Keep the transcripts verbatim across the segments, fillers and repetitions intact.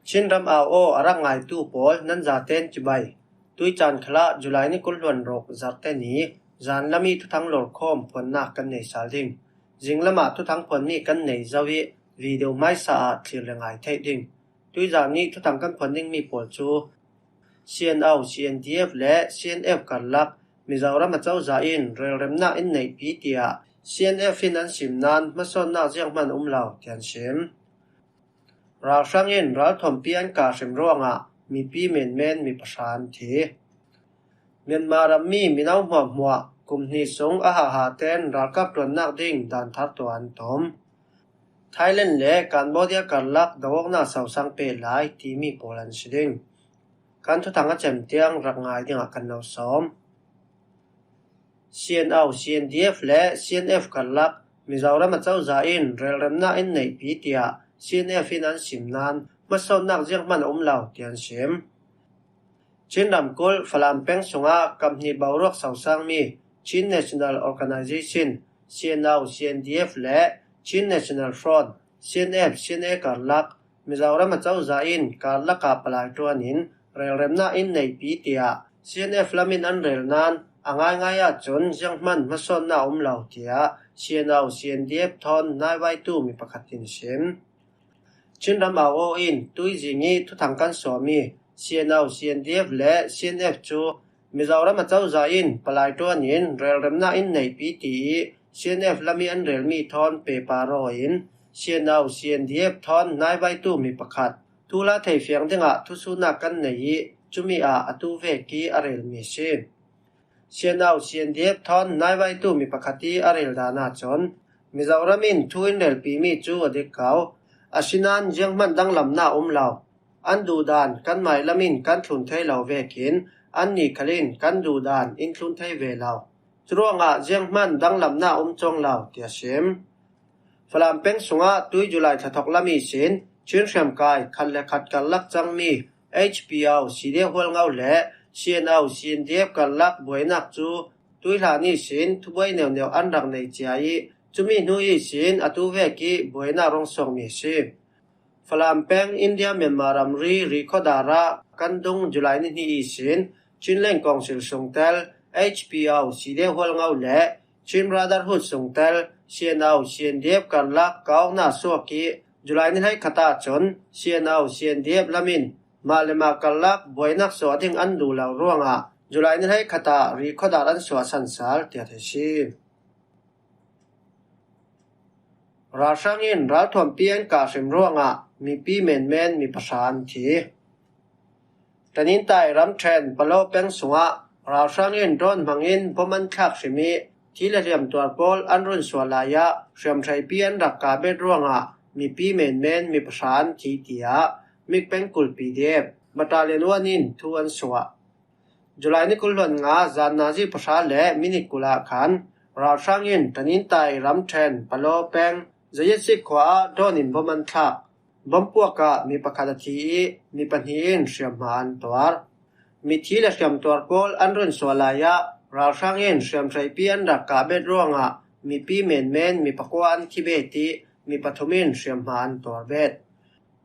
Chin ram au aw a rak ngaitu pawl nan zaten cibai. Tuicaan khalah July ni kul hluan ruk Zarte ni zan lami thuthang lorkhawm phuannak kan nei sal ding. Zinglamah thuthang phuanmi kan nei zo ih video hmaisa ah thlir le ngai theih ding. Tuizan nih thuthang kan phuan dingmi pawl cu C N O, C N D F le C N F karlak Mizoram acozah in relremnak in neihpi tiah C N F in an sim nain hmasawnnak zianghman a um lo tiah an sim. Ralhrang in ralthuampi an kah hrim ruangah mipi menmen mi pahra an thi. Myanmar rammi mino hmuahhmuah kum hnih sung a haha ten ralkap ṭuannak ding dan thar tuah an tom. Thailand le Cambodia karlak do awknak sosang peh lai timi pawl an si ding. Kan thuthang a cem tiang rak ngai dingah kan lo sawm. C N O, C N D F le C N F karlak Mizoram acozah in relremnak in neihpi tiah C N F in an sim nain hmasawnnak zianghman a um lo tiah an sim. Chin ramkulh Falam peng sungah kaphnih boruak sosangmi Chin National Organization, C N O, C N D F le Chin National Front, C N F, C N A karlak Mizoram acozah in karlak ah palai ṭuan in relremnak in neihpi tiah C N F lam in an rel nain a ngaingai ahcun zianghman hmasawnnak a um lo tiah C N O, C N D F thawn naivaitu mi pakhat in sim. Chin ram au aw in tuizing ih thuthang kan sawm ih C N O, C N D F le C N F cu Mizoram acozah in palai ṭuan in relremnak in neihpi ti ih C N F lam ih an relmi thawn pehpar aw in C N O, C N D F thawn naivaitu mi pakhat thu la thei fiang dingah thusuhnak kan nei ih cumi ah atu vek ih a relmi a si. C N O, C N D F thawn naivaitu mi pakhat ih a rel dan ahcun Mizoram in thu in relpimi cu a dik ko. Asinain zianghman danglamnak a um lo. An duhdan kanmai lam in kan thlun thei lo vekin annih khal in kan duhdan in thlun thei ve lo. Curuangah zianghman danglamnak a um cuang lo tiah sim. Falam peng sungah tui July thla thawk lam ihsin Chin hriamkai khat le khat karlak cangmi H P O, C D F Hualngo le C N O, C N D F karlak buainak cu tuihlan ihsin thubuai neuneu an rak nei cia ih cumi hnu ihsin atu vek ih buainak rung suakmi a si. Falam peng India Myanmar ramri Rikhodar ah kan dung July ni hnih ihsin Chinland Council sungtel H P O, C D F Hualngo le Chin Brotherhood sungtel C N O, C N D F karlak kawknak suak ih July ni hleikhat ahcun C N O, C N D F lam in mah le mah karlak buainak suah ding an duh lo ruangah July ni hleikhat ah Rikhodar an suah sansal tiah thei si. Ralhrang in ralthuampi an kah hrim ruangah mipi menmen mi pahra an thi. Tanintai ramṭhen Palaw peng sungah ralhrang in drone hmangin bom an thlak hrim ih thi le hliam tuar pawl an run suah lai ah hriamhreipi an rak kah bet ruangah mipi menmen mi pahra an thi, tiah Mik pengkul P D F Battalion one in thu an suah. July ni kul hluan nga zan nazi pahra le minit kul ah khan ralhrang in Tanintai ramṭhen Palaw peng Zayetsik khua ah drone in bom an thlak. Bom puak ah mi pakhat a thi ih mi pahnih in hriamhma an tuar. Mithi le hriamtuar pawl an run suah lai ah ralhrang in hriamhreipi an rak kah bet ruangah mipi menmen mi pakua an thi bet ih mi pathum in hriamhma an tuar bet.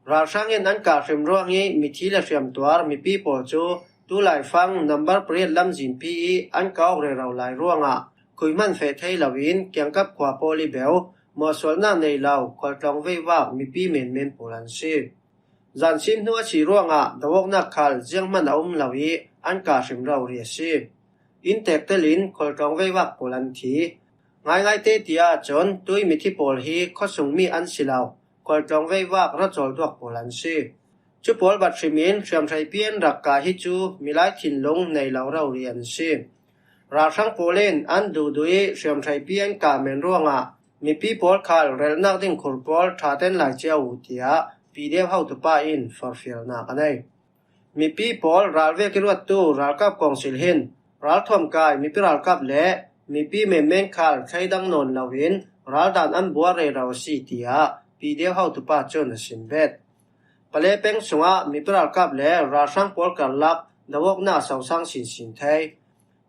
Ralhrang in an kah hrim ruang ih mithi le hriamtuar mipi pawl cu tulaifang number plate lamzinpi ih an kawk rero lai ruangah khui hman feh thei loin kiangkap khua pawl ih beu mawhsualnak nei lo khualtlawng veivak mipi menmen pawl an si. Zansim hnu a si ruangah do awknak khal zianghman a um lo ih an kah hrim rori a si. Inntek telin khualtlawng veivak pawl an thi. Ngaingaite ti ahcun tui mithi pawl hi khuasungmi an si lo, khualtlawng veivak racawl duak pawl an si. Cu pawl bat hrim in hriamhreipi an rak kah hi cu milai thinlung nei lo rori an si. Ralhrang pawl in an duhduh ih hriamhreipi an kah men ruangah mipi pawl khal relnak ding khur pawl ṭha ten lai cia uh, tiah P D F hotupa in forhfialnak a nei. Mipi pawl ralvek ih ruattu ralkap kawngsil hin ralthuam kai mipi ralkap le mipi menmen khal thleidang nawn loin raldan an buar rero a si, tiah P D F hotupa cun a sim bet. Pale peng sungah mipi ralkap le ralhrang pawl karlak do awknak a sosang sinsin thei.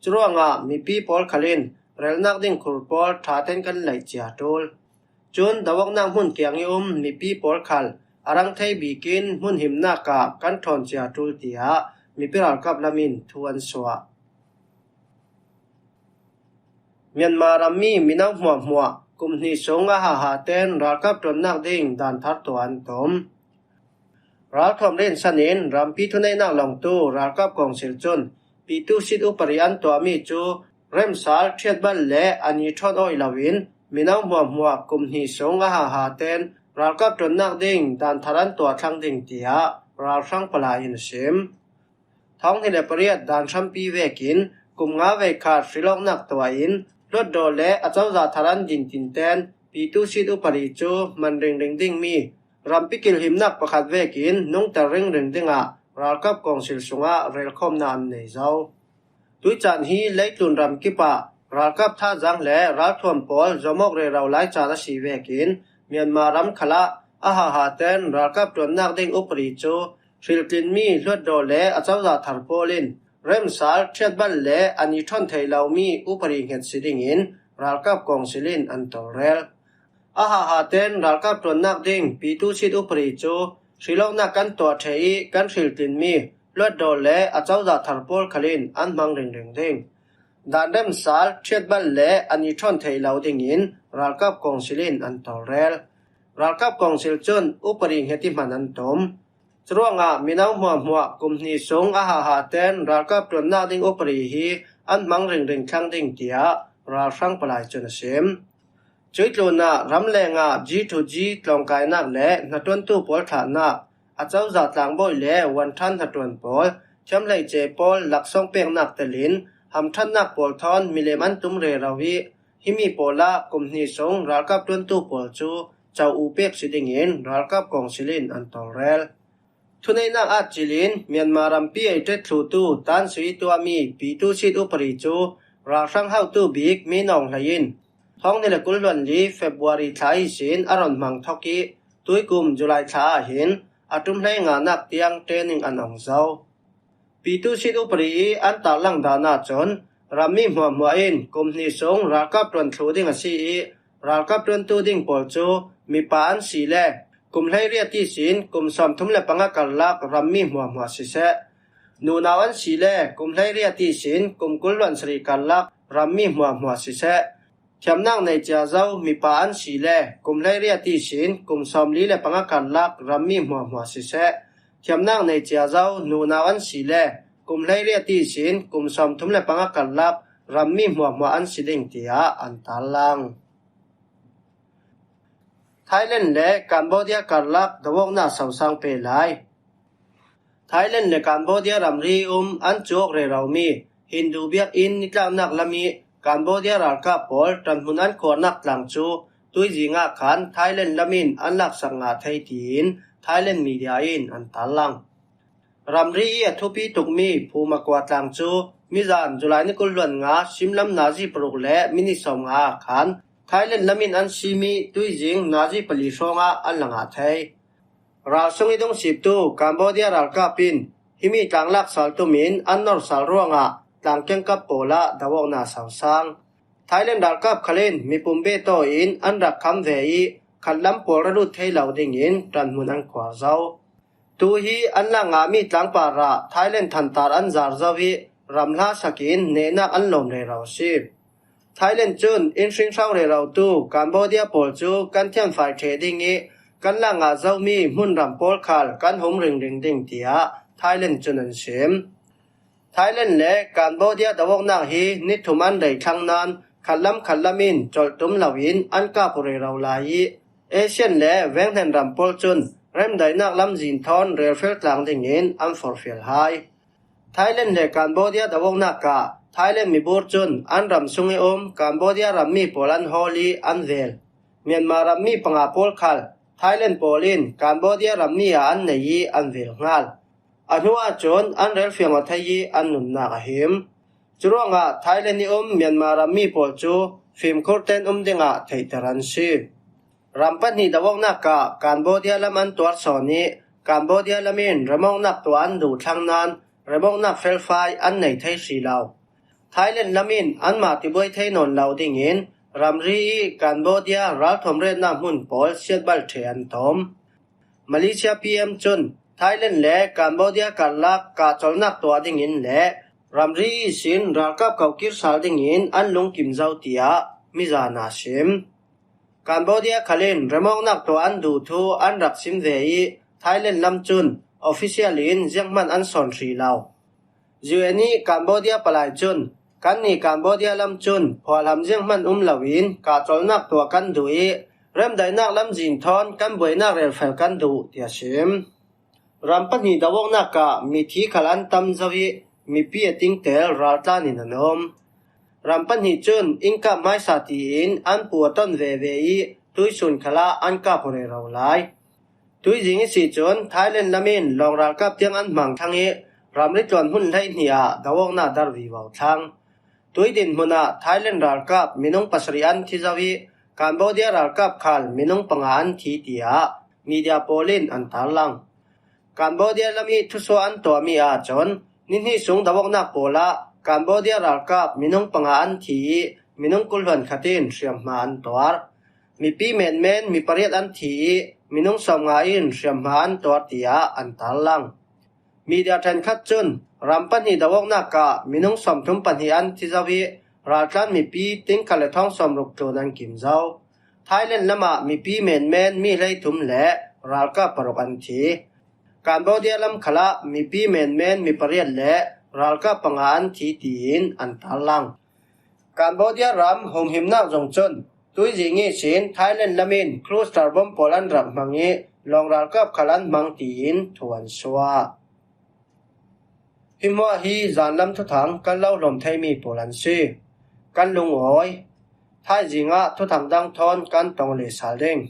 Curuangah mipi pawl khal in relnak ding khur pawl ṭha ten kan laih cia ṭul. Cun do awknak hmun kiang ih um mipi pawl khal a rang thei bikin hmun himnak ah kan ṭhawn cia ṭul, tiah mipi ralkap lamin thu an suah. Myanmar rammi mino hmuahhmuah kum hnih sung a haha ten ralkap ṭuannak ding dan thar tuah an tum. Ralthuam rinsan in rampi thuneihnak lawngtu ralkap kawngsil cun Pyithu Sit Upadi an tuahmi cu remsal ṭhiatbal le a ni ṭhawn awih loin mino hmuahhmuah kum hnih sung a haha ten ralkap ṭuannak ding dan thar an tuah thlang ding, tiah ralhrang palai in a sim. Thawng hnih le pariat dan hrampi vekin kum nga veikhat hrilawknak tuah in hluttaw le a cozah thar an din tinten Pyithu Sit Upadi cu hman ringring dingmi rampi kilhimnak pakhat vekin nungter ringring dingah ralkap kawngsil sungah relkhawmnak an nei zo. Tuicaan hi leitlun ram kipah ralkap thazaang le ralthuam pawl zawmawk rero lai caan a si vekin Myanmar ram khalah a haha ten ralkap ṭuannak ding upadi cu hriltlinmi hluttaw le a cozah thar pawl in remsal ṭhiatbal le a ni ṭhawn thei lomi upadi hnget si dingin ralkap kawngsil in an tawlrel. A haha ten ralkap ṭuannak ding Pyithu Sit Upadi cu hrilawknak kan tuah ṭheh ih kan hriltlinmi hluttaw le a cozah thar pawl khal in an hmang ringring ding. Dan remsal ṭhiatbal le a ni ṭhawn thei lo dingin ralkap kawngsil in an tawlrel. Ralkap kawngsil cun upadi hnget ih hman an tum. Curuangah mino hmuahhmuah kum hnih sung a haha ten ralkap ṭuannak ding upadi hi an hmang ringring thlang ding, tiah ralhrang palai cun a sim. Cuih tlunah ramleng ah G to G tlawngkainak le hnaṭuantu pawl thlahnak, a cozah tlangbawi le vuanṭhan hnaṭuan pawl, thiamhleice pawl laksawng peknak telin hamṭhatnak pawl thawn milem an tum rero ih himi pawlah kum hnih sung ralkap ṭuantu pawl cu co u pek si dingin ralkap kawngsil in an tawlrel. Thuneihnak at cilin Myanmar rampi ei ṭet thlutu Tan Suu Kyi tuahmi Pyithu Sit Upadi cu ralhrang hotu bik mi nawng hlei in thawng hnih le kul hluan li February thla ihsin a rawn hmang thawk ih tuikum July thla ah hin a ṭum hlei nganak tiang training an ong zo. Pyithu Sit Upadi ih an tarlang dan ahcun rammi hmuahhmuah in kum hnih sung ralkap ṭuan thluh ding a si ih ralkap ṭuantu ding pawl cu mipa an si le kum hleiriat ihsin kum sawmthum le panga karlak rammi hmuahhmuah siseh, nunau an si le kum hleiriat ihsin kum kul hluan sarih karlak rammi hmuahhmuah siseh, thiamnak nei cia zo mipa an si le kum hleiriat ihsin kum sawmli le panga karlak rammi hmuahhmuah siseh, thiamnak nei cia zo nunau an si le kum hleiriat ihsin kum sawmthum le panga karlak rammi hmuahhmuah an si ding, tiah an tarlang. Thailand le Cambodia karlak doawknak sosang pe lai. Thailand le Cambodia ramri um an cuawk reromi Hindu biakinn nitlaknak lam ih Cambodia ralkap pawl ṭanhmun an khuarnak tlang cu tuizing ah khan Thailand lam in an laksak ngah thei, tiin Thailand media in an tarlang. Ramri ih a thupi tukmi Phumakua tlang cu mizan July ni kul hluan nga simlam nazi paruk le minit sawm nga ah khan Thailand lam in an simi tuizing nazi pali hrawngah an la ngah thei. Ralsung ih dungsiptu Cambodia ralkap in himi tlang lak sal tum in an nor sal ruangah tlang kiangkap pawl ah doawknak sosang. Thailand ralkap khal in mipum beh taw in an rak kham ve ih khatlam pawl ra lut thei lo dingin ṭanhmun an khuar zo. Tu hi an lak ngahmi tlang parah Thailand thantar an zar zo ih ram hla sak in nehnak an lawm rero a si. Thailand cun in hringhro rerotu Cambodia pawl cu kan thianfai ṭheh ding ih kan lak ngah zomi hmunram pawl khal kan hum ringring ding, tiah Thailand cun an sim. Thailand le Cambodia doawknak hi ni thum an rei thlang nain khatlam khatlam in colh tum loin an kap uh rero lai ih ASEAN le venghnen ram pawl cun remdaihnak lamzin thawn relfel tlang dingin an forhfial hai. Thailand le Cambodia doawknak ah Thailand mibur cun an ram sung ih um Cambodia rammi pawl an hawl ih an vel. Myanmar rammi panga pawl khal Thailand pawl in Cambodia rammi ah an nei ih an vel hngal. A hnu ahcun an relfiang aw thei ih an nunnak a him. Curuangah Thailand ih um Myanmar rammi pawl cu fimkhur tein um dingah theihter an si. Ram pahnih doawknak ah Cambodia lam an tuar sawn ih Cambodia lam in remawknak tuah an duh thlang nain remawknak felfai an nei thei hri lo. Thailand lam in anmah tibuai thei nawn lo dingin ramri ih Cambodia ralthuam retnak hmun pawl siatbal ṭheh an tom. Malaysia P M cun Thailand le Cambodia karlak kahcolhnak tuah dingin le ramri ihsin ralkap kokir sal dingin an lungkim zo, tiah mizan ah sim. Cambodia khal in remawknak tuah an duh thu an rak sim ve i Thailand lam cun official in zianghman an sawn hrih lo. U N i Cambodia palai cun, kannih Cambodia lam cun phuahlam zianghman um loin kahcolhnak tuah kan duh i remdaihnak lamzin thawn kan buainak relfel kan duh, tiah sim. Ram pahnih do awknak ah mithi khal an tam zo i mipi a tingtel raltlan in an um. Ram pahnih cun innkap hmaisa tiin an pu a ton veve i tuisun khalah an kap rero lai. Tuizing i si cun Thailand lam in lawng ralkap tiang an hmang thlang i ramri tluan hmun hleihnih ah do awknak dar vivo thlang. Tui dinhmun ah Thailand ralkap minung pasarih an thi zo i Cambodia ralkap khal minung panga an thi, tiah media pawl in an tarlang. Cambodia lam i thusuah an tuahmi ahcun nihnih sung do awknak pawl ah Cambodia ralkap minung panga an thi i minung kul hluan khat in hriamhma an tuar. Mipi menmen mi pariat an thi i minung sawmnga in hriamhma an tuar, tiah an tarlang. Media ṭhenkhat cun ram pahnih do awknak ah minung sawmthum pahnih an thi zo i raltlan mipi tingkhat le thawng sawmruk tlun an kim zo. Thailand lam ah mipi menmen mi hleithum le ralkap paruk an thi. Cambodia lam khalah mipi menmen mi pariat le ralkap panga an thi tiin an tarlang. Cambodia ram humhimnak zong cun tuizing ihsin Thailand lam in cluster bomb pawl an rak hmang i lawng ralkap khal an hmang tiin thu an suah. Hi hmuah hi zanlam thuthang kan lo hlawm theimi pawl an si. Kan lungawi. Thaizing ah thuthang dang thawn kan tong leh sal ding.